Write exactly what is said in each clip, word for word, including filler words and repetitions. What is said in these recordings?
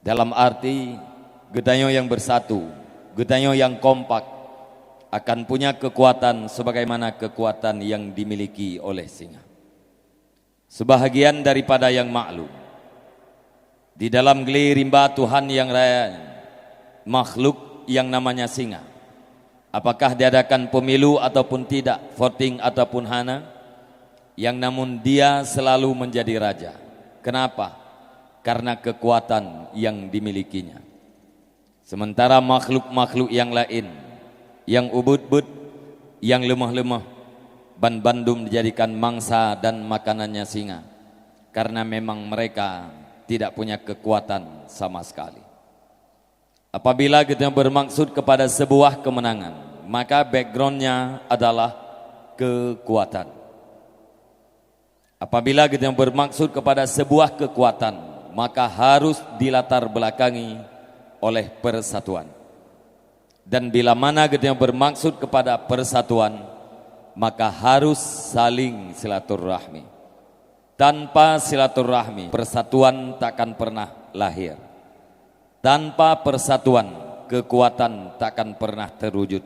Dalam arti, geutanyoe nyang bersatu, geutanyoe nyang kompak, akan punya kekuatan sebagaimana kekuatan yang dimiliki oleh singa. Sebahagian daripada yang maklum, di dalam glé rimba Tuhan yang raya, makhluk yang namanya singa, apakah diadakan pemilu ataupun tidak, voting ataupun hana, yang namun dia selalu menjadi raja. Kenapa? Karena kekuatan yang dimilikinya. Sementara makhluk-makhluk yang laén, yang ubit-ubit, yang leumoh-leumoh, ban bandum dijadikan mangsa dan makanannya singa, karena memang mereka tidak punya kekuatan sama sekali. Apabila geutanyoe bermaksud kepada sebuah kemenangan, maka backgroundnya adalah kekuatan. Apabila geutanyoe bermaksud kepada sebuah kekuatan, maka harus dilatar belakangi oleh persatuan. Dan bila mana geutanyoe bermaksud kepada persatuan, maka harus saling silaturahmi. Tanpa silaturahmi, persatuan takkan pernah lahir. Tanpa persatuan, kekuatan takkan pernah terwujud.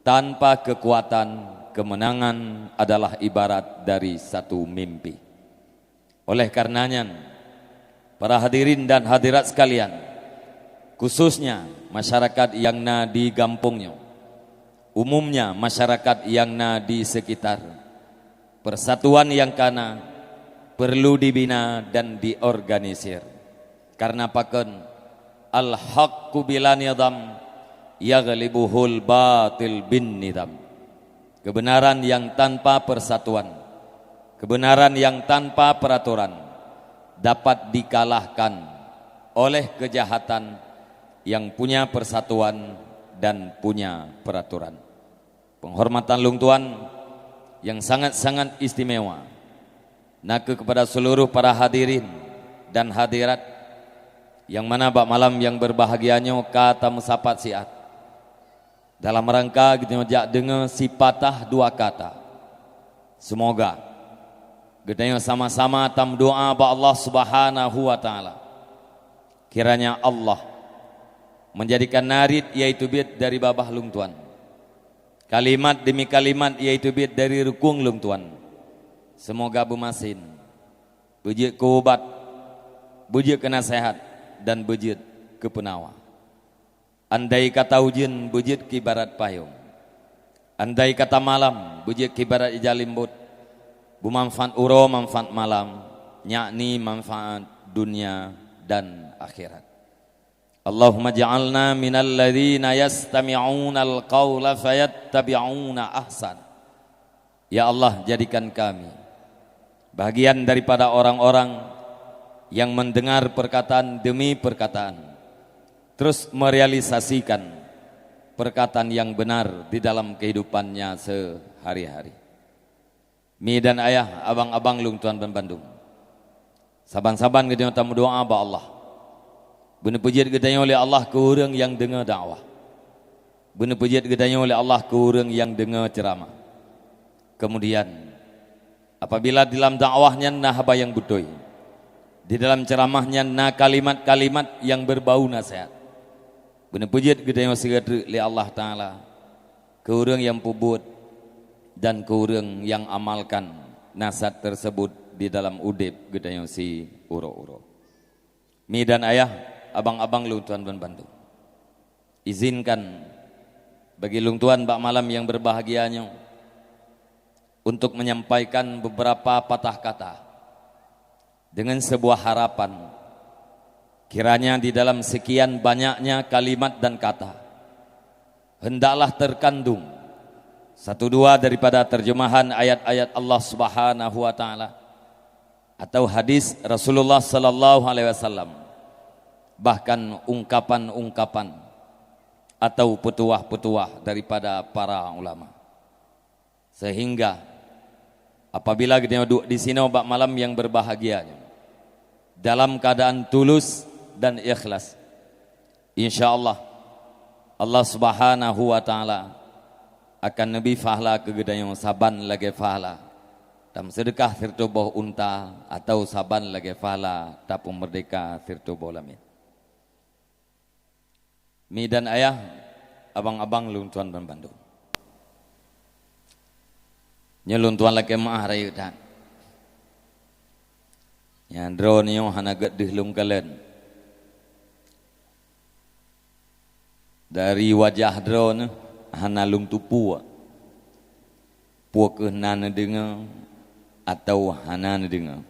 Tanpa kekuatan, kemenangan adalah ibarat dari satu mimpi. Oleh karenanya, para hadirin dan hadirat sekalian, khususnya masyarakat yang na di gampông nyoe, umumnya masyarakat yang na di sekitar, persatuan yang kana perlu dibina dan diorganisir. Karena pakon, al-haqqu bila nizam yaghlibuhul batil bin nizam. Kebenaran yang tanpa persatuan, kebenaran yang tanpa peraturan dapat dikalahkan oleh kejahatan yang punya persatuan dan punya peraturan. Penghormatan lôn tuan yang sangat-sangat istimewa na kheueh kepada seluruh para hadirin dan hadirat yang mana bak malam yang berbahagia nyoe ka tameusapat siat dalam rangka geutanyoe jak deungoe sipatah dua kata. Semoga geutanyoe sama-sama tameudoa bak Allah Subhanahu wa Taala, kiranya Allah menjadikan narit yaitu biet dari babah lôn tuan, kalimat demi kalimat yaitu biet dari rukung lôn tuan, semoga beumasin, beujeuet keu ubat, beujeuet keu naseuhat, dan beujeuet keu peunawa. Andai kata ujeuen beujeuet keu ibarat payong, andai kata malam beujeuet keu ibarat ija limbot, beumanfaat uroe manfaat malam, yakni manfaat dunia dan akhirat. Allahumma ja'alna minal ladzina yastami'unal qaula fayattabi'una ahsan. Ya Allah, jadikan kami bahagian daripada orang-orang yang mendengar perkataan demi perkataan, terus merealisasikan perkataan yang benar di dalam kehidupannya sehari-hari. Mi dan ayah, abang-abang lôn tuan banbandum, saban-saban geutanyoe tameudoa bak Allah. Beuneupeujeuet geutanyoe lé Allah keu ureuëng nyang deungoe dakwah. Beuneupeujeuet geutanyoe lé Allah keu ureuëng nyang deungoe ceuramah. Kemudian, apabila di dalam dakwah nyan na haba nyang beutôi, di dalam ceuramah nyan na kalimat-kalimat nyang beubau naseuhat, beuneupeujeuet geutanyoe sigoe treuk lé Allah Taala keu ureuëng nyang peubuet dan keu ureuëng nyang amalkan naseuhat tersebut di dalam udeb geutanyoe siuroe-uroe. Mi dan ayah, abang-abang lôn tuan banbandum, izinkan bagi lôn tuan bak malam nyang beubahgia nyoe untuk menyampaikan beberapa patah kata dengan sebuah harapan, kiranya di dalam sekian banyaknya kalimat dan kata, hendaklah terkandung satu dua daripada terjemahan ayat-ayat Allah Subhanahu wa Taala atau hadis Rasulullah sallallahu alaihi wasallam, bahkan ungkapan-ungkapan atau petuah-petuah daripada para ulama. Sehingga apabila geutanyoe duek disinoe bak malam nyang beubahgia nyoe dalam keuadaan tulus dan ikhlas, insya Allah, Allah Subhanahu wa Taala akan neubri pahala keu geutanyoe saban lagée pahala tameuseudeukah sireutoh boh unta atawa saban lagée pahala tapeumeurdeka sireutoh boh lamiet. Mi dan ayah, abang-abang lôn tuan banmandum. Nyoe lôn tuan lakée meuáh rayeuk that. Nyang droeneuh nyoe hana gét deuh lôn kalon. Dari wajah droeneuh hana lôn tupue. Peu kheueh na neudeungoe atawa hana neudeungoe.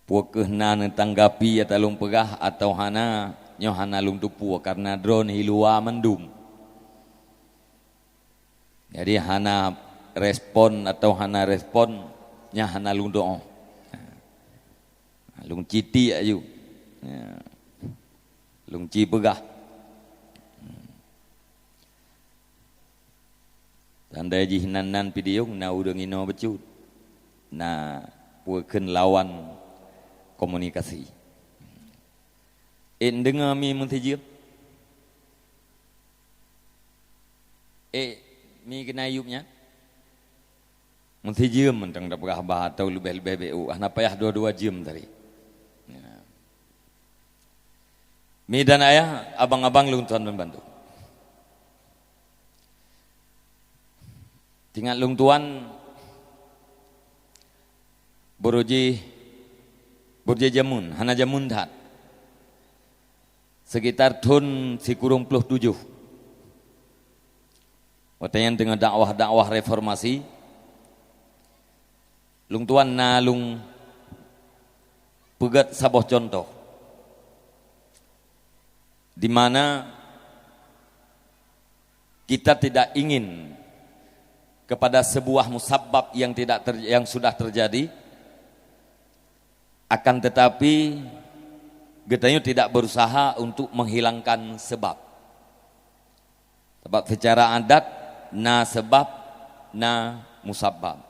Peu kheueh na neutanggapi ata lôn peugah atawa hana, nyoe hana lôn tupue, kareuna droeneuh i luwa mandum. Jadi hana respon atawa hana respon, nyan hana lôn doá. Lôn ci tiek aju. Lôn ci peugah. Tanda jih nan-nan pidiong na ureuëng inoe bacut. Na peu kheueh lawan komunikasi. Ék neudeungoe mi meusijeuem? Ék mi keunan yueb nyan? Meusijeuem mantong tapeugah bah atau leubeh-leubeh bék u, hana payah dua-dua jeuem tadi. Ya. Mi dan ayah, abang-abang lôn tuan banmandum. Teuingat lôn tuan, beurujih, beurujih jameun, hana jameun that. Sekitar thon sikureueng ploh tujoh. Watée nyan teungoh dakwah-dakwah reformasi, lôn tuan na lôn peugét saboh cuntoh, di mana kita tidak ingin kepada sebuah musabab yang tidak ter-, yang sudah terjadi, akan tetapi geutanyoe tidak berusaha untuk menghilangkan sebab. Sebab secara adat na sebab, na musabab.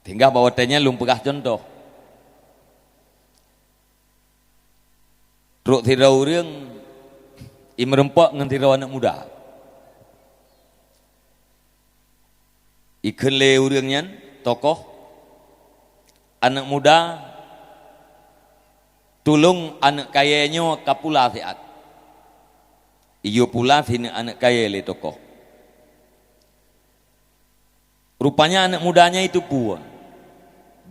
Sehingga bak watée nyan lôn peugah cuntoh. Trok sidroe ureuëng i meureumpok ngon sidroe aneuëk muda. Ikheun lé ureuëng nyan, tokoh, aneuëk muda, tulông aneuëk kayée nyoe ka pula siat. Iyue pula sineuk aneuëk kayée lé tokoh. Rupanya aneuëk muda nyan itupue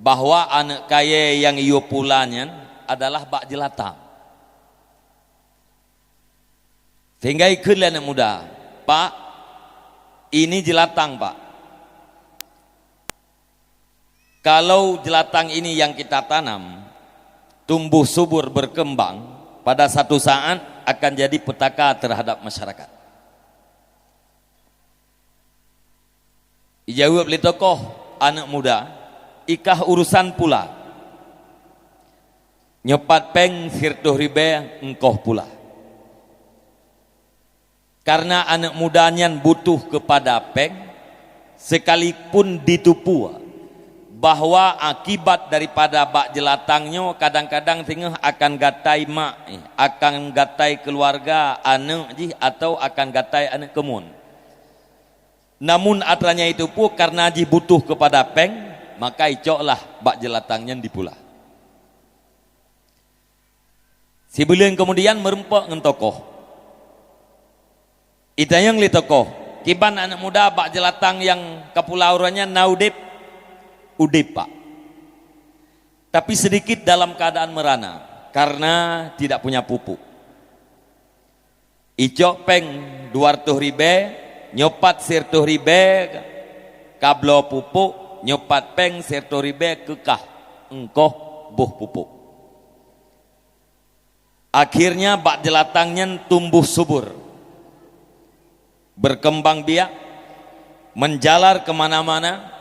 bahwa aneuëk kayée nyang iyue pula nyan adalah bak jeulatang. Sehingga ikheun lé aneuëk muda, "Pak, ini jeulatang, Pak. Kalau jeulatang ini yang kita tanam, tumbuh subur berkembang, pada satu saat akan jadi petaka terhadap masyarakat." Ijaweueb lé tokoh aneuëk muda, "I kah urusan pula. Nyoe pat péng siratoh ribée engkoh pula." Karena aneuëk muda nyan butuh kepada péng, sekalipun ditupue bahwa akibat daripada bak jeulatang nyoe kadang-kadang singoh akan gatai mak, eh, akan gatai keuluwarga aneuëk jih atau akan gatai aneuëk keumuen. Namun atra nyan itupue karena jih butuh kepada péng, maka icoklah bak jeulatang nyan dipula. Sibuleuen keumudian meureumpok ngon tokoh. Itanyong lé tokoh, "Kiban aneuëk muda bak jeulatang nyang ka pula uroe nyan na udeb?" "Udeb, Pak. Tapi sedikit dalam keadaan merana karena tidak punya pupuk." Icok péng dua ratoh ribée, nyoe pat siratoh ribée kabloe pupuk, nyoe pat péng siratoh ribée keukah engkoh boh pupuk. Akhirnya bak jeulatang nyan tumbuh subur, berkembang biak, menjalar ke mana-mana.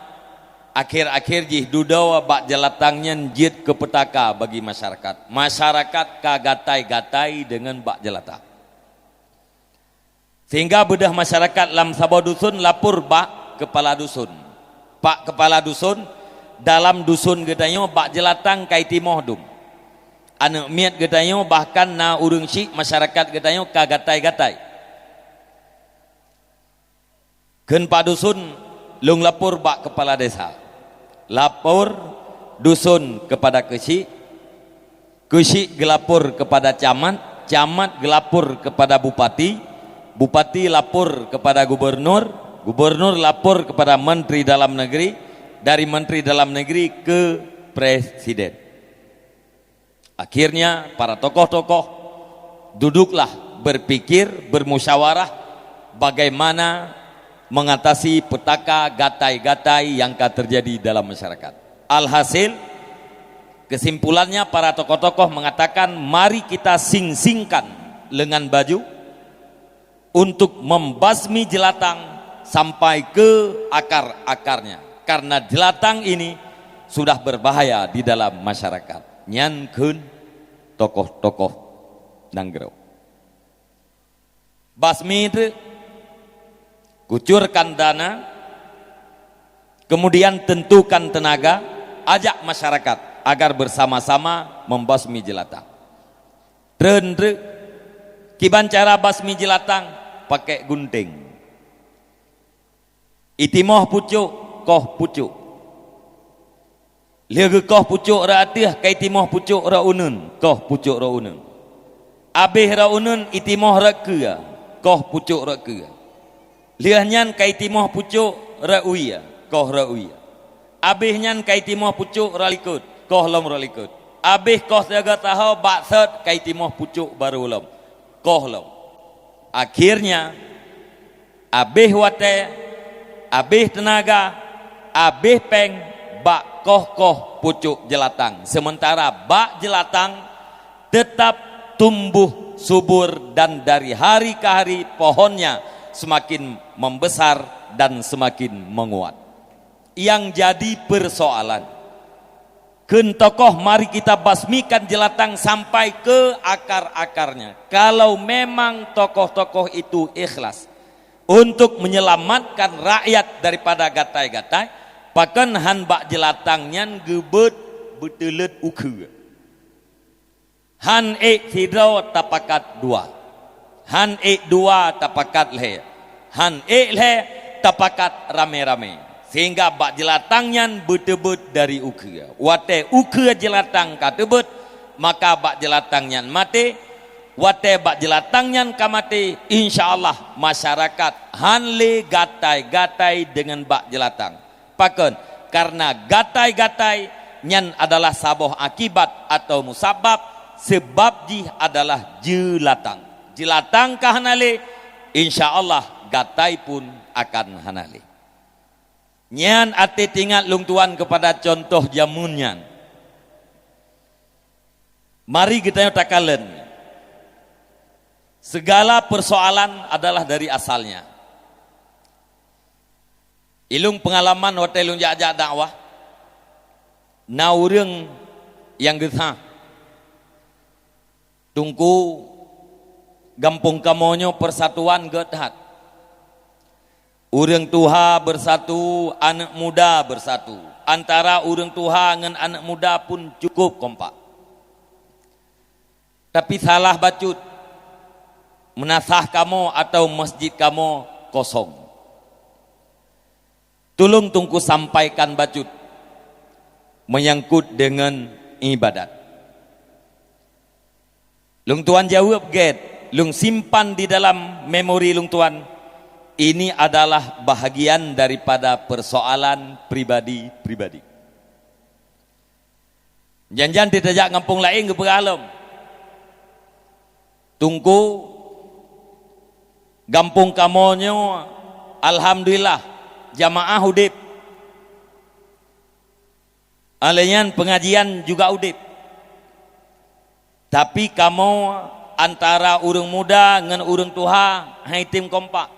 Akhir-akhir jih dudoe bak jeulatang nyan jeuet keu peutaka bagi masyarakat. Masyarakat ka gatai-gatai deungon bak jeulatang. Sehingga beudôh masyarakat lam saboh dusun lapor bak keupala dusun. "Pak Keupala Dusun, dalam dusun geutanyoe bak jeulatang ka itimoh dum. Aneuëk miet geutanyoe bahkan na ureuëng syiek masyarakat geutanyoe ka gatai-gatai." Kheun pak dusun, "Lôn lapor bak keupala desa." Lapor dusun keupada keuchik, keuchik geulapor keupada camat, Camat gelapor kepada bupati, bupati lapor kepada gubernur, gubernur lapor kepada menteri dalam negeri, dari menteri dalam negeri ke presiden. Akhirnya, para tokoh-tokoh duduklah berpikir, bermusyawarah bagaimana mengatasi petaka gatai-gatai yang ka terjadi dalam masyarakat. Alhasil, kesimpulannya, para tokoh-tokoh mengatakan, mari kita sing-singkan lengan baju untuk membasmi jelatang sampai ke akar-akarnya. Karena jelatang ini sudah berbahaya di dalam masyarakat. Nyan kheun tokoh-tokoh nanggroe. Basmi treuk, kucurkan dana, kemudian tentukan tenaga, ajak masyarakat agar bersama-sama membasmi jelatang. Treun treuk, kiban cara basmi jelatang, pakai gunting. Itimoh pucok, koh pucok. Lheueh geukoh pucok rot ateueh, ka itimoh pucok rot uneuen, koh pucok rot uneuen. Abéh rot uneuen, itimoh rot keue, koh pucok rot keue. Lheueh nyan ka itimoh pucok rot wie, koh rot wie. Abéh nyan ka itimoh pucok rot likot, koh lom rot likot. Abéh koh siaga saho bak sot, ka itimoh pucok barô lom, koh lom. Akhirnya, abéh watée, abéh teunaga, abéh péng bak koh-koh pucok jelatang, sementara bak jelatang tetap tumbuh subur dan dari hari ke hari pohonnya semakin membesar dan semakin menguat. Yang jadi persoalan, kheun tokoh, mari kita basmikan jelatang sampai ke akar-akarnya. Kalau memang tokoh-tokoh itu ikhlas untuk menyelamatkan rakyat daripada gatai-gatai, pakon han bak jelatang nyan geubeuet beuteuleut ukeue? Han ék sidroe tapakat dua, han ék dua tapakat lhée, han ék lhée tapakat ramé-ramé, sehingga bak jelatang nyan beuteubeut dari ukeue. Watée ukeue jelatang ka teubeut, maka bak jelatang nyan maté. Watée bak jelatang nyan ka maté, insya Allah masyarakat han lé gatai-gatai deungon bak jelatang. Pakon? Karena gatai-gatai nyan adalah saboh akibat atau musabab, seubab jih adalah jelatang. Jelatang ka hana lé, insya Allah gatai pun akan hana lé. Nyan até teuingat lôn tuan keupada cuntoh jameun nyan. Mari geutanyoe takalon, segala persoalan adalah dari asalnya. Ilôn peungalaman watée lôn jak-jak dakwah, na ureuëng nyang geusa, Teungku, gampông kamoe nyoe persatuan gét that. Ureuëng tuha bersatu, aneuëk muda bersatu. Antara ureuëng tuha ngon aneuëk muda pun cukup kompak. Tapi salah bacut, meunasah kamoe atau masjid kamoe kosong. Tulông Teungku sampaikan bacut menyangkut deungon ibadat. Lôn tuan jaweueb gét, lôn simpan di dalam memori lôn tuan, ini adalah bahagian daripada persoalan pribadi-pribadi. Jan-jan teutajak gampông laén geupeugah lom, "Teungku, gampông kamoe nyoe alhamdulillah jamaah udeb. Alèh nyan peungajian juga udeb. Tapi kamoe antara ureuëng muda ngon ureuëng tuha han item kompak.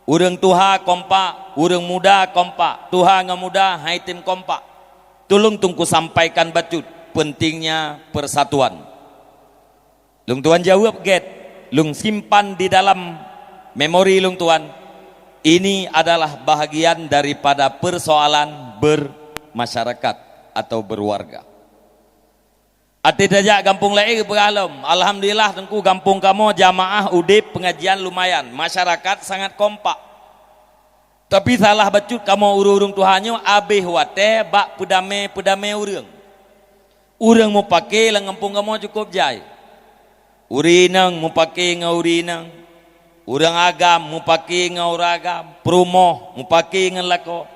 Ureuëng tuha kompak, ureuëng muda kompak, tuha ngon muda han item kompak. Tulông Teungku sampaikan bacut pentingnya persatuan." Lôn tuan jaweueb gét, lôn simpan di dalam memori lôn tuan, ini adalah bahagian daripada persoalan bermasyarakat atau berwarga. Até tajak gampông laén geupeugah lom, "Alhamdulillah Teungku, gampông kamoe jamaah udeb pengajian lumayan, masyarakat sangat kompak." Tapi salah bacut kamoe ureuëng-ureuëng tuha nyoe abéh watée bak peudamé-peudamé ureuëng. Ureuëng mupake lam gampông kamoe cukup jai. Ureuëng inong mupake ngon ureuëng inong, ureuëng agam mupake ngon ureuëng agam, peurumoh mupake ngon lakoe.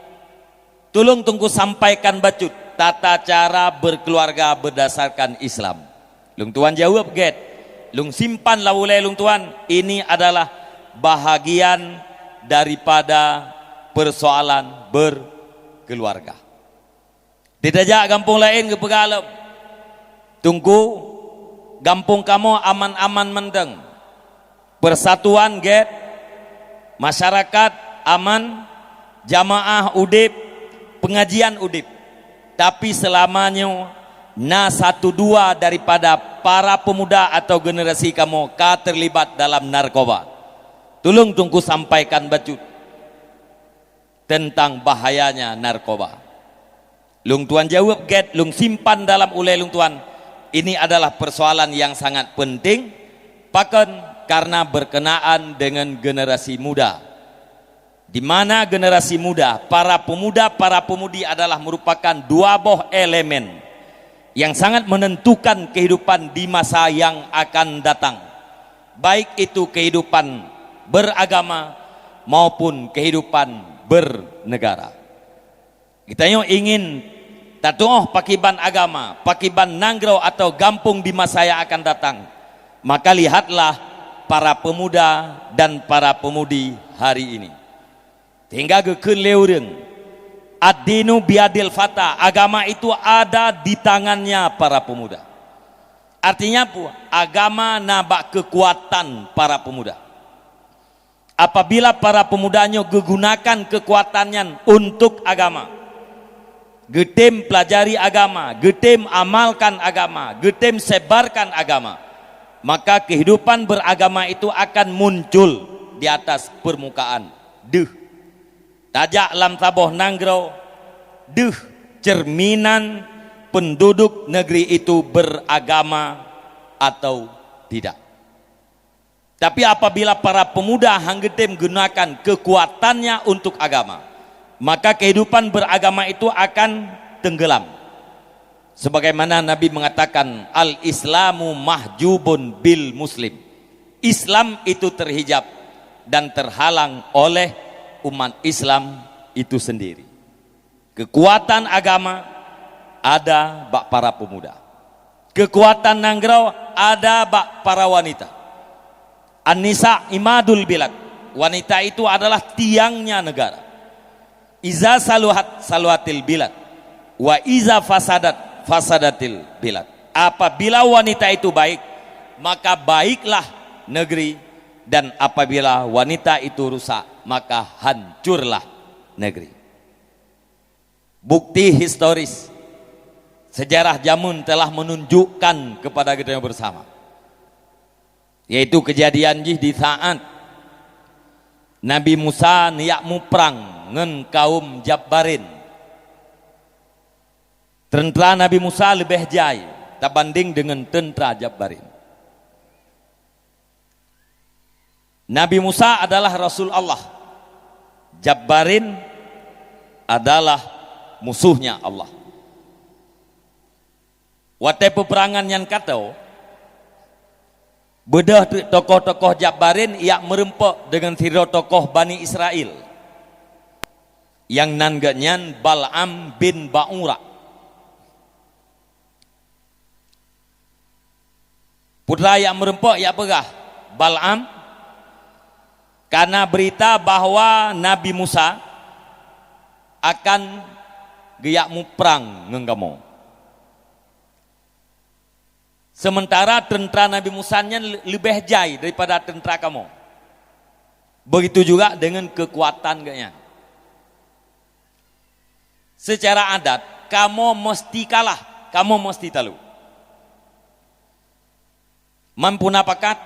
Tulông Teungku sampaikan bacut tata cara berkeluarga berdasarkan Islam. Lông tuan jaweueb gét, lông simpan lam ulée lông tuan, ini adalah bahagian daripada persoalan berkeluarga. Di tajak gampông laén geupeugah lom, "Teungku, gampông kamoe aman-aman mantong. Persatuan gét, masyarakat aman, jamaah udeb, pengajian udeb. Tapi seulama nyoe na satu dua daripada para pemuda atau generasi kamoe ka terlibat dalam narkoba. Tulông Teungku sampaikan bacut tentang bahayanya narkoba." Lông tuan jaweueb gét, lông simpan dalam ulée lông tuan, ini adalah persoalan yang sangat penting. Pakon? Karena berkenaan dengan generasi muda. Di mana generasi muda, para pemuda, para pemudi adalah merupakan dua boh elemen yang sangat menentukan kehidupan di masa yang akan datang, baik itu kehidupan beragama maupun kehidupan bernegara. Geutanyoe ingin tatuoh pakiban agama, pakiban nanggroe atau gampông di masa yang akan datang, maka lihatlah para pemuda dan para pemudi hari ini. Sehingga geukheun lé ureuëng, "Ad-dinu biadil fata," agama itu ada di tangannya para pemuda. Artinya apa? Agama na bak keukuatan para pemuda. Apabila para pemuda nyoe geugunakan keukuatan nyan untuk agama, geutem pelajari agama, geutem amalkan agama, geutem sebarkan agama, maka kehidupan beragama itu akan muncul di atas permukaan deuh. Tajak lam saboh nanggroe, deuh cerminan penduduk negeri itu beragama atau tidak. Tapi apabila para pemuda han geutem gunakan keukuatannya untuk agama, maka kehidupan beragama itu akan tenggelam. Sebagaimana Nabi mengatakan, "Al-Islamu mahjubun bil muslim." Islam itu terhijab dan terhalang oleh umat Islam itu sendiri. Keukuatan agama ada bak para pemuda. Keukuatan nanggroe ada bak para wanita. An-nisa imadul bilad. Wanita itu adalah tiangnya negara. Iza saluhat saluhatil bilad. Wa iza fasadat fasadatil bilad. Apabila wanita itu baik, maka baiklah negeri, dan apabila wanita itu rusak, maka hancurlah negeri. Bukti historis, sejarah jameun telah menunjukkan kepada kita bersama, yaitu kejadian jih di saat Nabi Musa neujak muprang ngon kaum Jabbarin. Teuntara Nabi Musa leubeh jai tabandeng deungon teuntara Jabbarin. Nabi Musa adalah rasul Allah. Jabbarin adalah musuhnya Allah. Watée peupeurangan nyan ka tô, beudôh teuk tokoh-tokoh Jabbarin jak meureumpok deungon sidroe tokoh Bani Israel, nyang nan geuh nyan Bal'am bin Ba'ura. Putra jak meureumpok jak peugah, "Bal'am, kana beurita bahwa Nabi Musa akan geujak muprang ngon kamoe. Seumeuntara teuntara Nabi Musa nyan le-, leubeh jai daripada teuntara kamoe. Begitu juga deungon keukuatan geuh nyan. Seucara adat, kamoe meuseuti kalah, kamoe meuseuti talo. Man peue na pakat,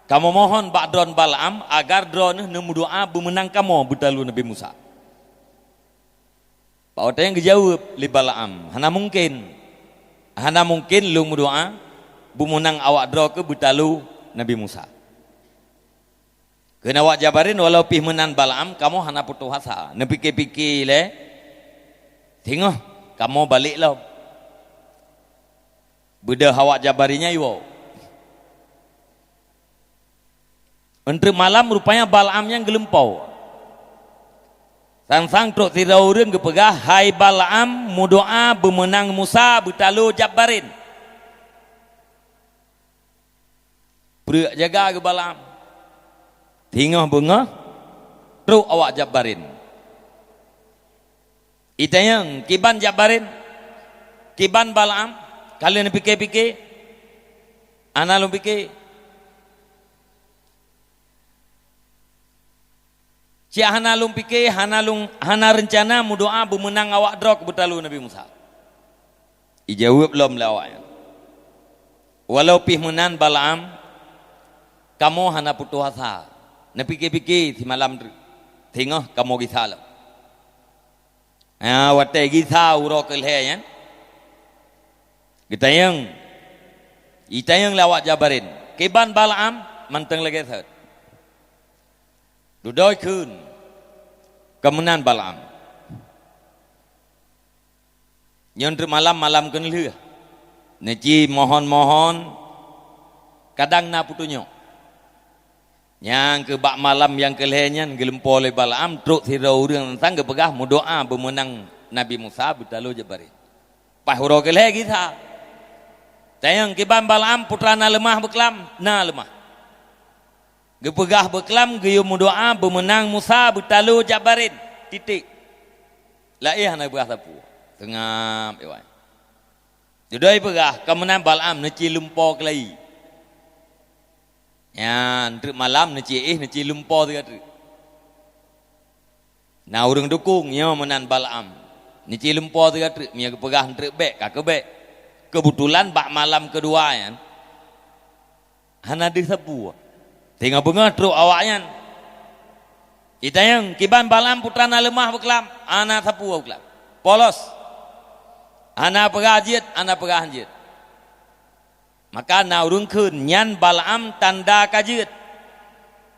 kamoe mohon bak droeneuh Bal'am agar droeneuh neumeudoá beumeunang kamoe beutalo Nabi Musa." Bak watée nyan geujaweueb lé Bal'am, "Hana mungken! Hana mungken lôn meudoá beumeunang awak droe keuh beutalo Nabi Musa." Kheun awak Jabbarin, "Walau pih meunan Bal'am, kamoe hana putôh asa. Neupike-pike lé, singoh kamoe balek lom." Beudôh awak Jabbarin nyan iwoe. Eunteuk malam rupanya Balaam nyang geulumpo. Sang-sang trok sidroe ureuëng geupeugah, "Hai Balaam, meudoá beumeunang Musa beutalo Jabbarin." Preuek jaga geuh Balaam. Singoh beungoh trok awak Jabbarin. Itanyong, "Kiban Jabbarin? Kiban Balaam? Ka lheueh neupike-pike?" "Hana lôn pike." "Cit hana lôn pike, hana lôn, hana reuncana meudoá beumeunang awak droe keu beutalo Nabi Musa," ijaweueb lom lé awaknyan. "Walau pih meunan Balaam, kamoe hana putôh asa. Neupike-pike simalam teuk, singoh kamoe gisa lom." Ha, watée gisa uroe keu lhée nyan, geutanyong, itanyong lé awak Jabbarin, "Kiban Balaam?" Mantong lagée sot. Dudoe kheun, "Ka meunan Balaam." Nyoe treuk malam, malam keuneulheueh, neuci mohon-mohon, kadang na peutunyok. Nyang keu bak malam nyang keu lhée nyan geulumpo lé Balaam, trok sidroe ureuëng sang geupeugah meudoá beumeunang Nabi Musa beutalo Jabbarin. Paih uroe keu lhée gisa. Tanyong, "Kiban Balaam, putra na leumah beuklam?" "Na leumah." Geupeugah beuklam geuyue meudoá beumeunang Musa beutalo Jabbarin. Titik. Laén hana geupeugah sapeue. Seungab iwan. Dudoe peugah, "Ka meunan Balaam, neuci lumpo keulayi." Nyan, treuk malam neuci éh, neuci lumpo sigoe treuk. Na ureuëng dukong, nyoe meunan Balaam. Neuci lumpo sigoe treuk, meunyoe geupeugah treuk bék, ka keuh bék. Keubetulan bak malam keudua nyan, hana deuh sapeue. Singoh beungoh trok awaknyan. Itanyong, "Kiban Balaam, putra na leumah beuklam?" "Hana sapeue beuklam. Polos. Hana peugah jeuet, hana peugah jeuet." Maka na ureuëng kheun, "Nyan Balaam tanda ka jeuet."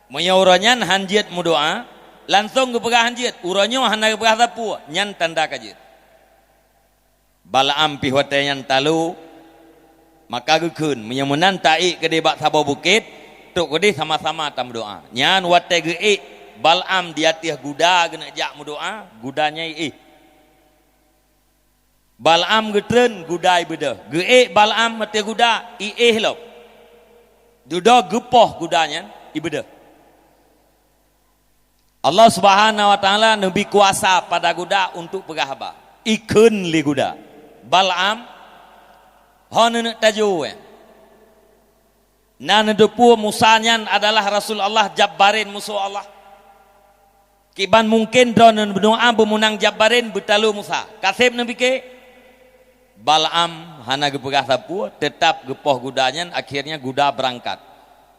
Meunyoe uroe nyan han jeuet meudoá, langsong geupeugah han jeuet. Uroe nyoe hana geupeugah sapeue, nyan tanda ka jeuet. Balaam pih watée nyan talo, maka geukheun, "Meunyoe meunan taék keudeh bak saboh bukét, trok keudeh sama-sama tameudoá." Nyan watée geuék Balaam di ateueh guda geuneuk jak meudoá, guda nyan iéh. Balaam geutreun, guda ibeudôh. Geuék Balaam ateueh guda, iéh lom. Dudoe geupoh guda nyan, ibeudôh. Allah Subhanahu wa Taala neubri kuasa pada guda untuk peugah haba. Ikheun lé guda, "Balaam, ho neuneuk tajô, eh? Na neuteupeue Musa nyan adalah rasul Allah, Jabbarin, musoh Allah. Kiban mungken droeneuh meudoá beumeunang Jabbarin beutalo Musa. Kaseb neupike?" Balaam hana geupeugah sapeue, teutab geupoh guda nyan, akhirnya guda beurangkat.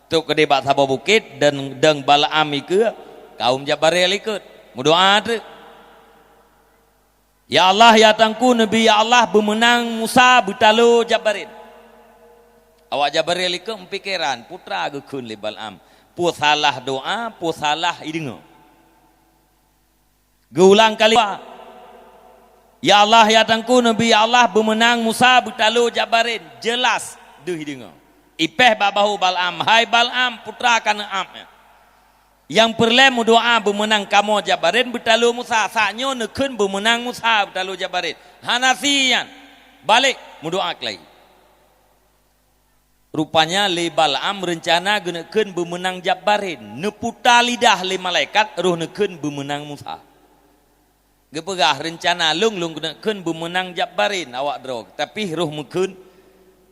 Trok keudeh bak saboh bukét dan deungon Balaam ikeue, kaum Jabbarin ikot. Meudoá treuk, "Ya Allah, ya Tuhanku Nabi, ya Allah, beumeunang Musa beutalo Jabbarin." Awak Jabbarin ikot meupikeran, peue teuma geukheun lé Balaam. Peue salah doá, peue salah ideungoe. Geuulang kali, "Ya Allah, ya Tuhanku Nabi, ya Allah, beumeunang Musa beutalo Jabbarin." Jeulaih deuh ideungoe. Ipéh bak bahu Balaam, "Hai Balaam, peue teuma ka neuab nyan? Nyang peureulée meudoá beumeunang kamoe Jabbarin beutalo Musa, saat nyoe neukheun beumeunang Musa beutalo Jabbarin. Hana sie nyan. Balek meudoá keulayi." Rupanya lé Balaam reuncana geuneuk kheun beumeunang Jabbarin, neuputa lidah lé malaikat roh neukheun beumeunang Musa. Geupeugah, "Reuncana lôn, lôn geuneuk kheun beumeunang Jabbarin awak droe, tapi roh meukheun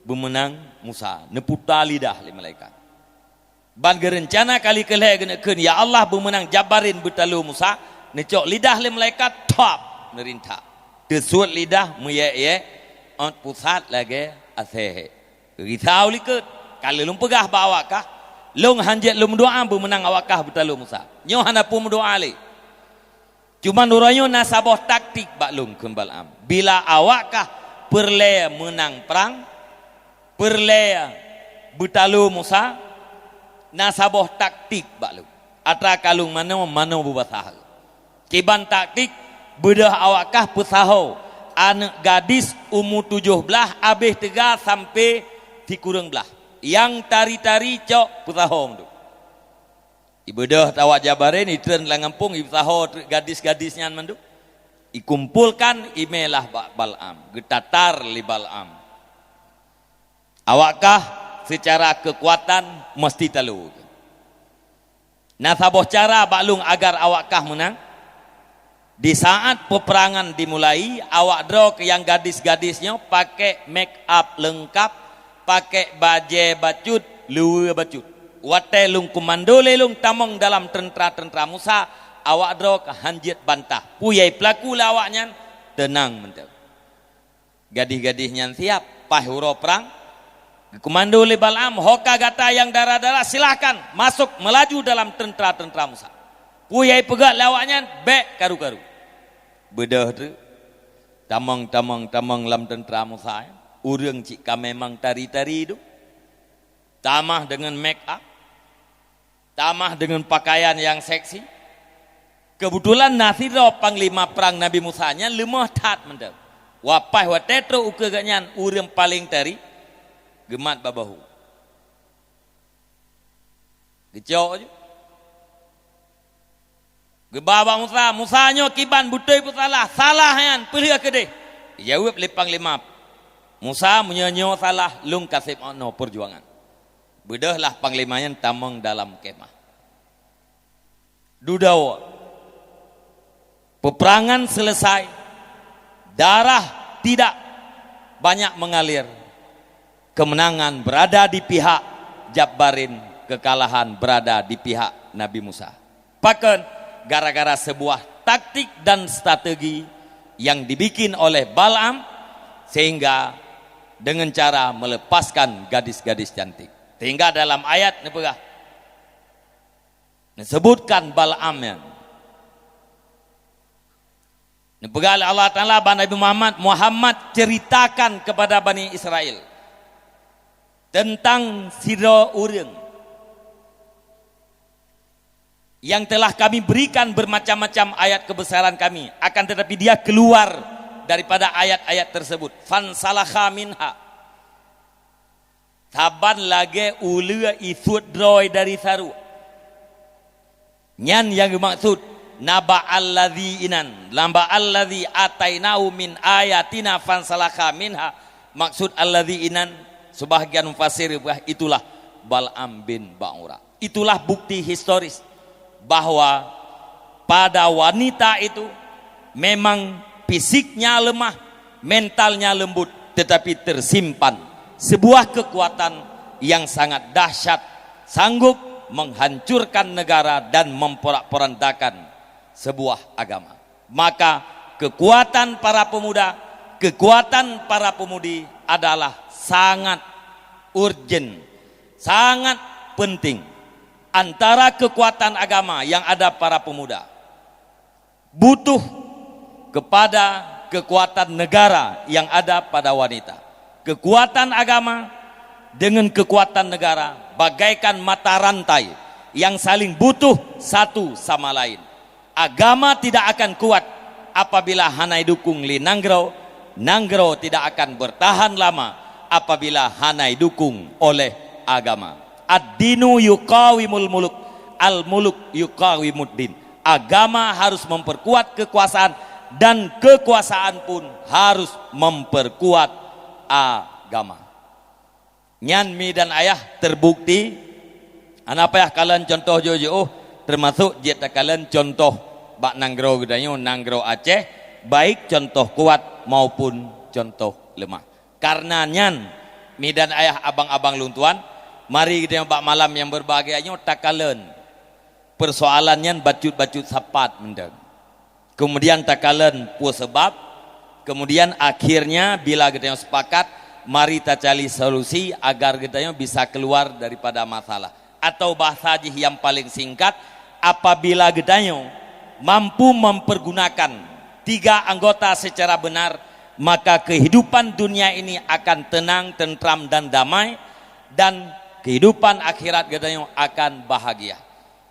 beumeunang Musa." Neuputa lidah lé malaikat. Ban geureuncana kali keulhée geuneuk kheun, "Ya Allah, beumeunang Jabbarin beutalo Musa," neucok lidah lé malaikat, thop, neurintak. Teusuet lidah meuyék-yék, ôt pusat lagée asée hék. Risau likot, ka lheueh lôn peugah bak awak kah, lôn hanjeuet lôn meudoá beumeunang awak kah beutalo Musa. Nyoe hana peue meudoá lé. Cuman uroe nyoe na saboh taktik bak lôn, kheun Balaam. Bila awak kah peureulée meunang prang, peureulée beutalo Musa, na saboh taktik bak lôn. Atra kalung manoe, manoe beubasah. Kiban taktik, beudôh awak kah peusaho aneuëk gadis umu tujoh blaih abéh teuga sampoe sikureueng blaih. Nyang tari-tari cok peusaho mandum. Ibeudôh awak Jabarin, itreun lam gampông, ipeusaho treuk gadis-gadis nyan mandum. Ikumpolkan, imé lah bak Balaam, geutatar lé Balaam. Awak kah seucara keukuatan meuseuti talo. Na saboh cara bak lôn agar awak kah meunang. Di saat peupeurangan dimulai, awak droe nyang gadis-gadis nyoe pakék make up leungkap, pakék bajée bacut, luweue bacut. Watée lôn keumando lé lôn tamong dalam teuntra-teuntra Musa, awak droe ka han jeuet bantah. Peue nyang jipeulaku lé awak nyan, teunang mantong. Gadih-gadih nyan siab, paih uroe prang. Geukeumando lé Balaam, "Ho ka gata nyang dara-dara, silahkan masôk meulaju dalam teuntra-teuntra Musa." Peue nyang jipeugah lé awak nyan, bék karu-karu. Beudôh treuk, tamong-tamong-tamong lam teuntra Musa, ureuëng cit ka memang tari-tari tu. Tamah deungon make up, tamah deungon pakaian nyang seksi. Keubeutulan na sidroe panglima prang Nabi Musa nyan leumoh that mantong. Wapah watée trok ukeue geuhnyan ureuëng paleng tari, geumat bak bahu. Geucok ju. Geuba bak Musa, "Musa, nyoe kiban beutôi peusalah, salah nyan, peulheueh keudeh." Jaweueb lé panglima, "Musa, meunyoe nyoe salah, lôn ka seb 'oh noe peurjuangan." Beudôhlah panglima nyan tamong dalam kemah. Dudoe. Peperangan selesai. Darah tidak banyak mengalir. Kemenangan berada di pihak Jabbarin, kekalahan berada di pihak Nabi Musa. Pakon? Gara-gara sebuah taktik dan strategi yang dibikin oleh Balaam, sehingga dengan cara melepaskan gadis-gadis cantik. Sehingga dalam ayat neupeugah, neusebutkan Balaam nyan. Neupeugah lé Allah Taala bak Nabi Muhammad, "Muhammad, ceritakan kepada Bani Israel tentang sidroe ureuëng yang telah Kami berikan bermacam-macam ayat kebesaran Kami, akan tetapi dia keluar daripada ayat-ayat tersebut." Fansalakha minha. Saban lagée uleue isuet droe dari saruek. Nyan nyang geumaksud, "Naba'al ladzi inan, naba'al ladzi atainahu min ayatina fansalakha minha." Maksud alladzi inan, sebahagian mufassir geupeugah, itulah Bal'am bin Ba'ura. Itulah bukti historis bahwa pada wanita itu memang fisiknya lemah, mentalnya lembut, tetapi tersimpan sebuah kekuatan yang sangat dahsyat, sanggup menghancurkan negara dan memporak-porandakan sebuah agama. Maka kekuatan para pemuda, kekuatan para pemudi adalah sangat urgent, sangat penting. Antara kekuatan agama yang ada pada pemuda butuh kepada kekuatan negara yang ada pada wanita. Kekuatan agama dengan kekuatan negara bagaikan mata rantai yang saling butuh satu sama lain. Agama tidak akan kuat apabila hana idukung lé nanggroe, nanggroe tidak akan bertahan lama apabila hana idukung oleh agama. Ad-dinu yuqawimul muluk, al-muluk yuqawimud din. Agama harus memperkuat kekuasaan dan kekuasaan pun harus memperkuat agama. Nyan mi dan ayah terbukti. Hana payah kalon contoh jih-jih, termasuk jeuet takalon contoh bak nanggroe geutanyoe, nanggroe Aceh, baik contoh kuat maupun contoh lemah. Karena nyan, mi dan ayah, abang-abang lôn tuan, mari geutanyoe bak malam nyang berbahagia nyoe takalon persoalan nyan bacut-bacut sapat mantong. Kemudian takalon peue sebab, kemudian akhirnya bila geutanyoe sepakat, mari tacari solusi agar geutanyoe bisa keluar daripada masalah. Atau bahasa jih yang paling singkat, apabila geutanyoe mampu mempergunakan tiga anggota secara benar, maka kehidupan dunia ini akan tenang, tentram dan damai, dan kehidupan akhirat geutanyoe akan bahagia.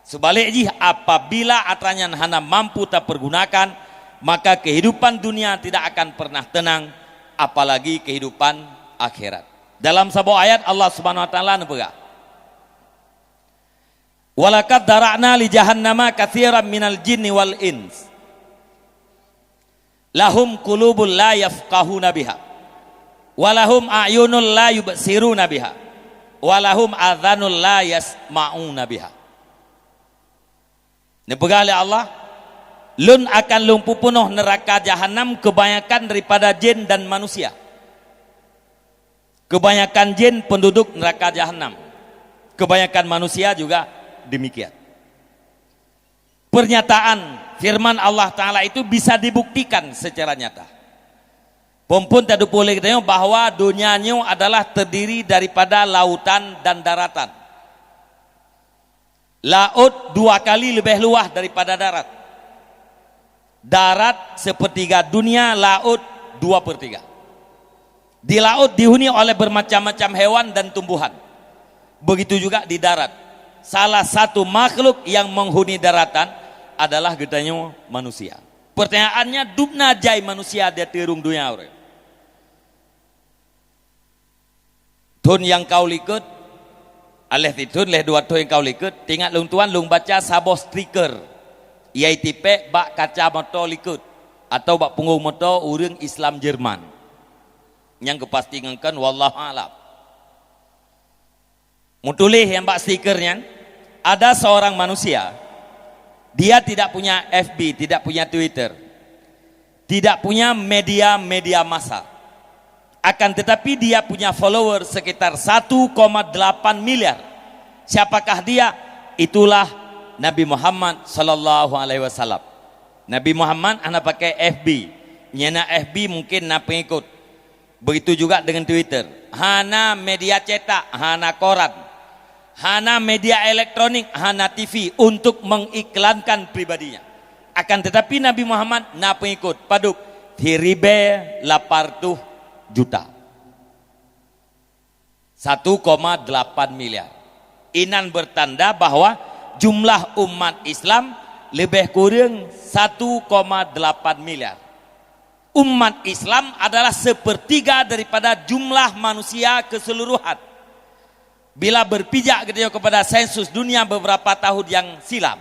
Seubalik jih, apabila atra nyan hana mampu tapeurgunakan, maka keuhidupan dunia tidak akan pernah teunang, apalagi keuhidupan akhirat. Dalam saboh ayat, Allah Subhanahu Wa Taala neupeugah, "Walaqad dzara'na li jahannama katsiran minal jinni wal ins. Lahum qulubun la yafqahuna biha. Walahum a'yunun la yubsiruna biha. Walahum adhanun la yasma'una biha." Neupeugah lé Allah, "Lôn akan lôn peupunoh neuraka jahanam keubanyakan daripada jén dan manusia." Keubanyakan jén peunduduk neuraka jahanam. Keubanyakan manusia juga demikian. Pernyataan firman Allah Ta'ala itu bisa dibuktikan secara nyata. Phôn-phôn tadeupeue lé geutanyoe bahwa donya nyoe adalah terdiri daripada lautan dan daratan. Laôt dua kali leubeh luwah daripada darat. Darat sepertiga dunia, laôt dua pertiga. Di laôt dihuni oleh bermacam-macam hewan dan tumbuhan. Begitu juga di darat. Salah satu makhluk yang menghuni daratan adalah geutanyoe manusia. Pertanyaannya, dubna jai manusia di ateueh rhueng donya uroe? Thôn nyang ka likot, aléh sithôn lhée dua thôn nyang ka likot, teuingat lôn tuan lôn baca saboh stiker, yaitu pek bak kaca moto likot atau bak punggong moto ureuëng Islam Jerman. Nyang geupasti ngon kon, wallahu a'lam. Meutuléh nyang bak stiker nyan, ada seorang manusia, dia tidak punya F B, tidak punya Twitter, tidak punya media-media massa. Akan tetapi dia punya follower sekitar satu koma delapan miliar. Siapakah dia? Itulah Nabi Muhammad sallallahu alaihi wasallam. Nabi Muhammad hana pakai F B. Nyang na F B mungkin na pengikut. Begitu juga dengan Twitter. Hana media cetak, hana koran, hana media elektronik, hana T V untuk mengiklankan pribadinya. Akan tetapi Nabi Muhammad na pengikut padub siribée lapan reutôh juta. Satu koma delapan miliar. Inan bertanda bahwa jumlah umat Islam lebih kurang satu koma delapan miliar. Umat Islam adalah sepertiga daripada jumlah manusia keseluruhan. Bila berpijak geutanyoe kepada sensus dunia beberapa tahun yang silam,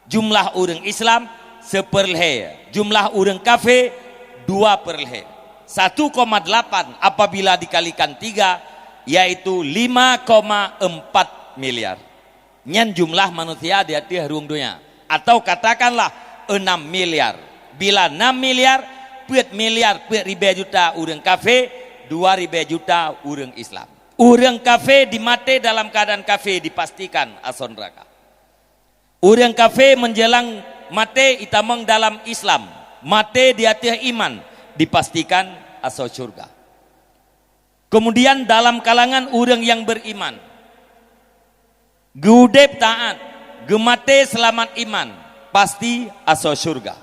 jumlah ureuëng Islam seupeurlhée, jumlah ureuëng kafé dua peurlhée. Satu koma delapan apabila dikalikan tiga, yaitu lima koma empat miliar. Nyan jumlah manusia di ateueh rhueng donya. Atau katakanlah enam miliar. Bila enam miliar, peuet miliar peuet ribée juta ureuëng kafé, dua ribée juta ureuëng Islam. Ureuëng kafé dimaté dalam keadaan kafé dipastikan asoe neuraka. Ureuëng kafé menjelang maté itamong dalam Islam, maté di ateueh iman, dipastikan asoe syurga. Kemudian dalam kalangan ureuëng yang beriman, geuudeb taát, geumaté seulamat iman, pasti asoe syurga.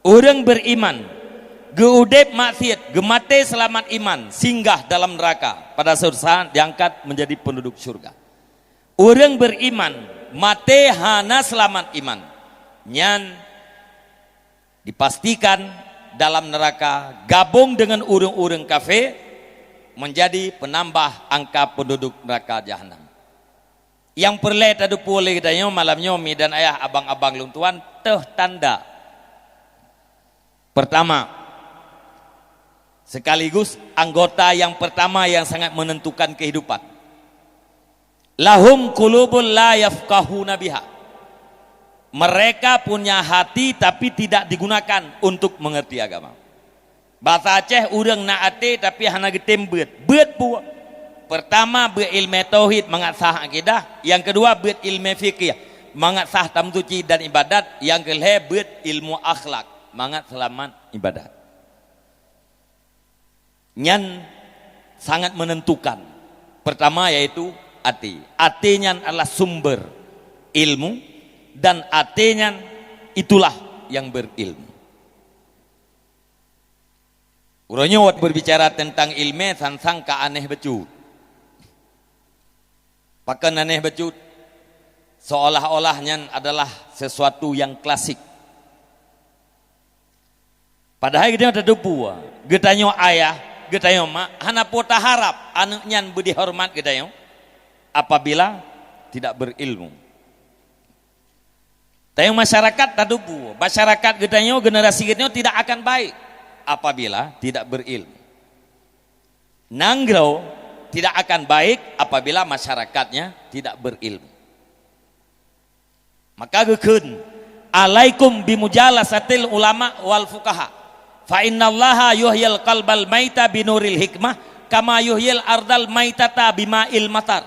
Ureuëng beriman, geuudeb maksiat, geumaté seulamat iman, singgah dalam neuraka, pada suatu saat diangkat menjadi penduduk syurga. Ureuëng beriman, maté hana seulamat iman, nyan dipastikan dalam neuraka, gabong deungon ureuëng-ureuëng kafé, menjadi penambah angka penduduk neuraka jahanam. Nyang peureulée tadeupeue lé geutanyoe malam nyoe, mi dan ayah, abang-abang lôn tuan, teuh tanda. Pertama, sekaligus anggota yang pertama yang sangat menentukan kehidupan. "Lahum qulubun la yafqahuna biha." Mereka punya hati tapi tidak digunakan untuk mengerti agama. Basa Aceh, ureuëng na até tapi hana geutem beuet. Beuet peue? Pertama, beuet ilmu tauhid mangat sah akidah. Yang kedua, beuet ilmu fikih mangat sah tamsuci dan ibadat. Yang kelhée, beuet ilmu akhlak mangat seulamat ibadat. Nyan sangat menentukan. Pertama yaitu até. Até nyan adalah sumber ilmu, dan até nyan itulah yang berilmu. Uroe nyoe berbicara tentang ilmu, sang-sang ka aneh bacut. Pakon aneh bacut? Seolah-olah nyan adalah sesuatu yang klasik. Padahai geutanyoe tateupeue, geutanyoe ayah, geutanyoe mak hana peue taharab aneuëk nyan beudihoreumat geutanyoe apabila tidak berilmu. Tanyoe masyarakat tadubu, masyarakat geutanyoe, generasi geutanyoe tidak akan baik apabila tidak berilmu. Nanggroe tidak akan baik apabila masyarakatnya tidak berilmu. Maka geukheun, "Alaikum bimujalasatil ulama wal fuqaha. Fa innallaha yuhyil qalbal maita binuril hikmah, kama yuhyil ardal maitata bima'il matar."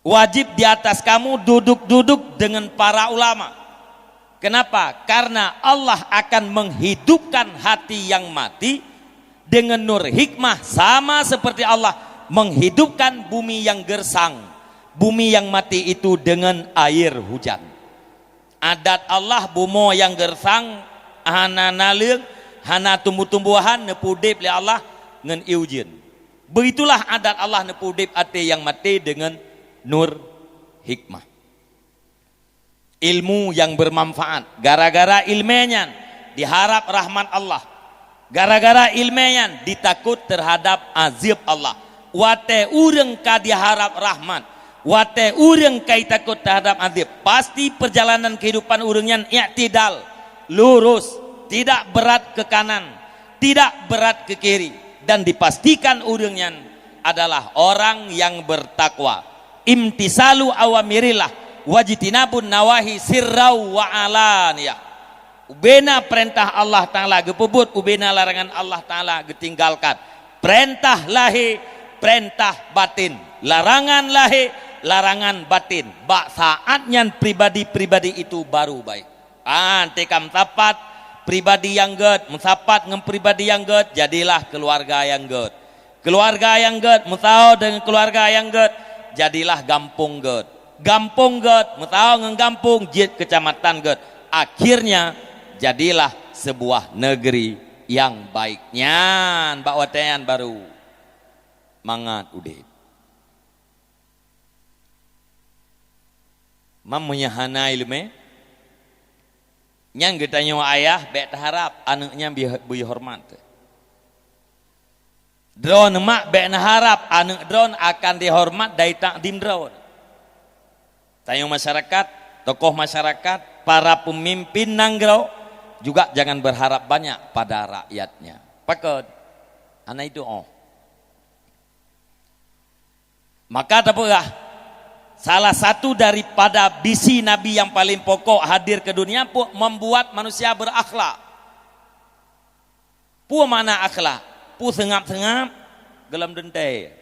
Wajib di atas kamu duduk-duduk dengan para ulama. Kenapa? Karena Allah akan menghidupkan hati yang mati dengan nur hikmah, sama seperti Allah menghidupkan bumi yang gersang, bumi yang mati itu dengan air hujan. Adat Allah, bumoe nyang gersang, hana naleueng, hana tumbuh-tumbuhan, neupeudeb lé Allah ngon ié ujeuen. Begitulah adat Allah, neupeudeb até nyang maté deungon nur hikmah. Ilmu nyang bermanfaat. Gara-gara ileumé nyan diharap rahmat Allah. Gara-gara ileumé nyan ditakot terhadap azab Allah. Watée ureuëng ka diharap rahmat, watée ureuëng ka jitakot terhadap azab, pasti perjalanan kehidupan ureuëng nyan i'tidal, lurus, tidak berat ke kanan, tidak berat ke kiri, dan dipastikan ureuëng nyan adalah orang yang bertakwa. Imtisalu awamirillah wajtinabun nawahi sirrau wa alaniyah. Ubena peurintah Allah Taala geupeubuet, ubena larangan Allah Taala geutinggalkan. Peurintah lahé, peurintah batin. Larangan lahé, larangan batin. Bak saát nyan pribadi-pribadi itu baru baik. Ah, teuka meusapat pribadi nyang gét, meusapat ngon pribadi nyang gét, jadilah keuluwarga nyang gét. Keuluwarga nyang gét, meusaho deungon keuluwarga nyang gét, jadilah gampông gét. Gampông gét, meusaho ngon gampông, jeuet keucamatan gét. Akhirnya, jadilah sebuah negeri yang baik. Nyan, bak watée nyan baru mangat udeb. Mam meunyoe hana ileumé, nyan geutanyoe ayah bék taharab aneuëk nyan bi-, beuhoreumat. Droeneuh mak bék neuharab aneuëk droeneuh akan dihoreumat dari takdim droeneuh. Tanyoe masyarakat, tokoh masyarakat, para peumimpin nanggroe juga jangan berharap banyak pada rakyatnya. Pakon? Hana itu oh. Maka tapeugah, salah satu daripada misi Nabi nyang paleng pokok hadir keu dunia pun membuat manusia berakhlak. Peue makna akhlak? Peue seungab-seungab? Gohlom teuntée.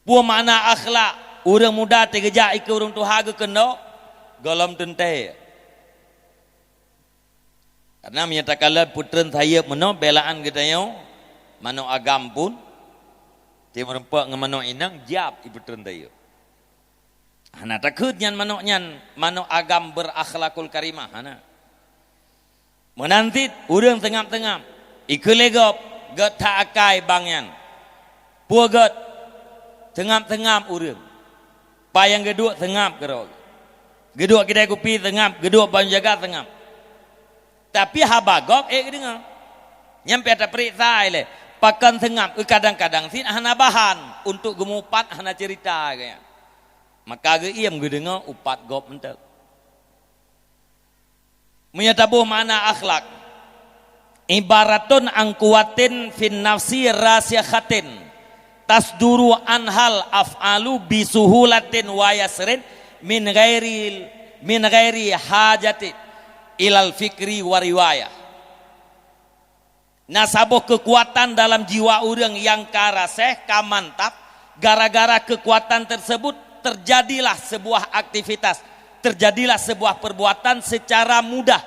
Peue makna akhlak? Ureuëng muda teugeujak ikeue ureuëng tuha geukeundo? Gohlom teuntée. Karena meunyoe takalon peutreun sayeuep meunoe, beulaan geutanyoe, manök agam pun, tiep meureumpok ngon manök inong, jiab ipeutreun sayeuep. Hana takheun nyan manök nyan, manök agam berakhlakul karimah, hana. Meunan cit ureuëng seungab-seungab, ikeue lé gob, gét that akai bang nyan. Peue gét? Seungab-seungab ureuëng. Panyang geuduek seungab keudroe. Geuduek kidai kupi seungab, geuduek bang jaga seungab. Tapi haba gob ék geudeungoe. Nyan pih tapeuriksa ilée. Pakon seungab, kadang-kadang cit hana bahan untuk geumupat, hana ceurita geuh nyan. Maka geuiem geudeungoe upat gob mantong. Meunyoe taboh makna akhlak, ibaratun an quwwatin fin nafsi rasikhatin, tasduru anhal af'alu bisuhulatin wa yasrin min ghairi, min ghairi hajati ilal fikri wa riwayah. Na saboh keukuatan dalam jiwa ureuëng nyang ka raséh, ka mantap, gara-gara keukuatan tersebut terjadilah sebuah aktivitas, terjadilah sebuah perbuatan secara mudah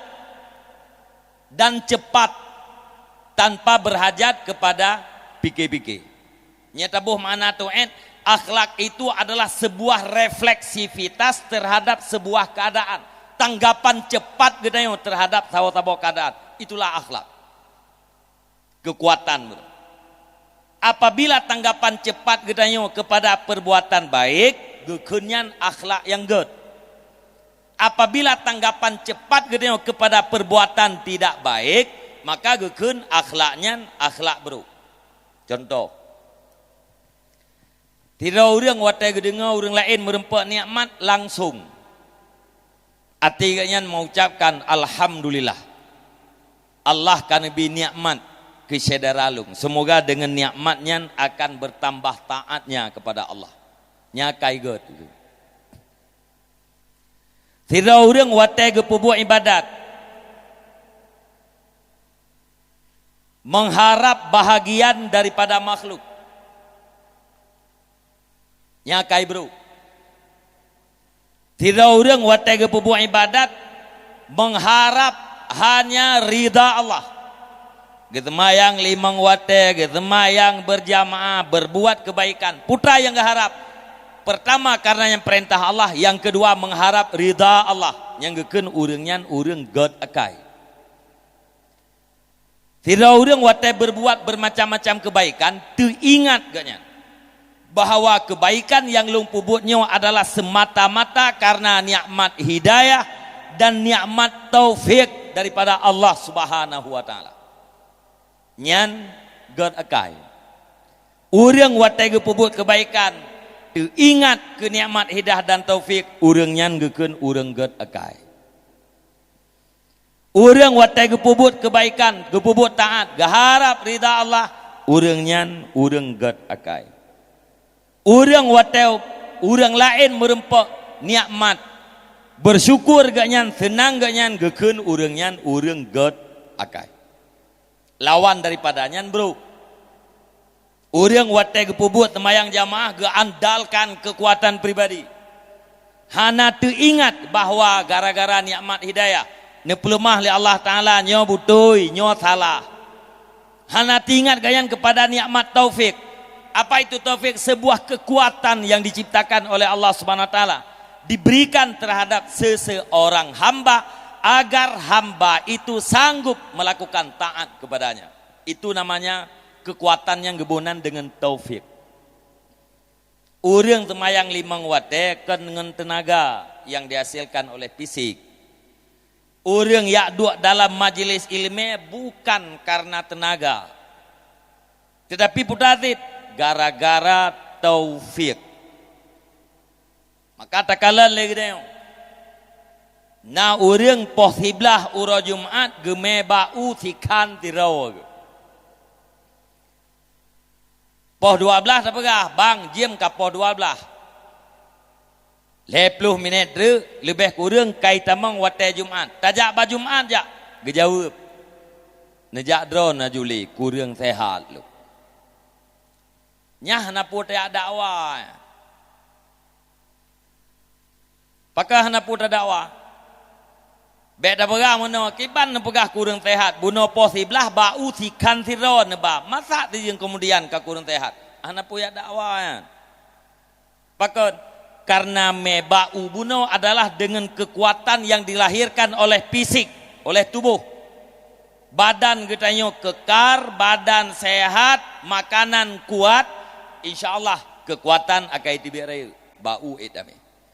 dan cepat tanpa berhajat kepada pikir-pikir. Nyata boh makna tuet, akhlak itu adalah sebuah refleksivitas terhadap sebuah keadaan, tanggapan cepat geutanyoe terhadap saboh-saboh keadaan. Itulah akhlak. Keukuatan. Apabila tanggapan cepat geutanyoe kepada perbuatan baik, geukheun nyan akhlak nyang gét. Apabila tanggapan cepat geutanyoe kepada perbuatan tidak baik, maka geukheun akhlak nyan akhlak buruk. Contoh, sidroe ureuëng watée geudeungoe ureuëng laén meureumpok nikmat langsong Até geuhnyan meuucapkan, "Alhamdulillah, Allah ka neubri nikmat keu syedara lôn. Seumoga deungon nikmat nyan akan beurtambah taatnya kepada Allah." Nyan akai gét. Sidroe ureuëng watée geupeubuet iébadat, mengharap bahagian daripada makhluk. Nyan akai brok. Sidroe ureuëng watée geupeubuet iébadat, mengharap hanya ridha Allah. Geuseumayang limong watée, geuseumayang beurjamaah, beurbuat keubaikan. Peue nyang geuharap? Peurtama, karena nyang peurintah Allah, nyang keudua, mengharap ridha Allah. Nyang geukheun ureuëng nyan ureuëng gét akai. Sidroe ureuëng watée beurbuat beurmacam-macam keubaikan, teuingat geuhnyan bahwa keubaikan nyang lôn peubuet nyoe adalah seumata-mata karena nikmat hidayah dan nikmat taufik daripada Allah Subhanahu wa Taala. Nyan gét akai. Ureuëng watée geupeubuet keubaikan, teuingat keu nikmat hidayah dan taufik, ureuëng nyan geukheun ureuëng gét akai. Ureuëng watée geupeubuet keubaikan, geupeubuet taát, geuharab ridha Allah, ureuëng nyan ureuëng gét akai. Ureuëng watée ureuëng laén meureumpok nikmat, beusyukur geuhnyan, seunang geuhnyan, geukheun ureuëng nyan ureuëng gét akai. Lawan daripada nyan brok. Ureuëng watée geupeubuet seumayang jamaah geuandalkan keukuatan pribadi. Hana teuingat bahwa gara-gara nikmat hidayah, neupeuleumah lé Allah Taala nyoe beutôi, nyoe salah. Hana teuingat geuhnyan kepada nikmat taufik. Apa itu taufik? Sebuah kekuatan yang diciptakan oleh Allah Subhanahu wa Taala, diberikan terhadap seseorang hamba agar hamba itu sanggup melakukan taat kepadanya. Itu namanya kekuatan nyang geuboh nan deungon taufik. Ureuëng seumayang limong watée kon ngon teunaga nyang dihasilkan oleh fisik. Ureuëng jak duek dalam majelis ileumé bukan karena teunaga, teutapi peue cit, gara-gara taufik. Maka takalon lé geutanyoe, na ureuëng poh siblaih uroe Jumat geumé bak u sikhan sidroe. Poh dua blaih tapeugah, "Bang, jeuem ka poh dua blaih. Lhée ploh minét treuk, leubeh kureueng ka itamong watée Jumat. Tajak bak Jumat jak." Geujaweueb, "Neujak droeneuh laju lé, kureueng seuhat lôn." Nyan hana peue tajak dakwa. Pakon hana peue tadakwa? Bék tapeugah meunoe, "Kiban neupeugah kureueng seuhat, bunoe poh siblaih bak u sikhan sidroe neuba. Masa teujeung keumudian ka kureueng seuhat?" Hana peue jak dakwa nyan. Pakon? Karena mé bak u bunoe adalah deungon keukuatan nyang dilahirkan oleh fisik, oleh tuboh. Badan geutanyoe keukar, badan seuhat, makanan kuat, insya Allah keukuatan akai teubiet rayeuk. Bak u ék damé.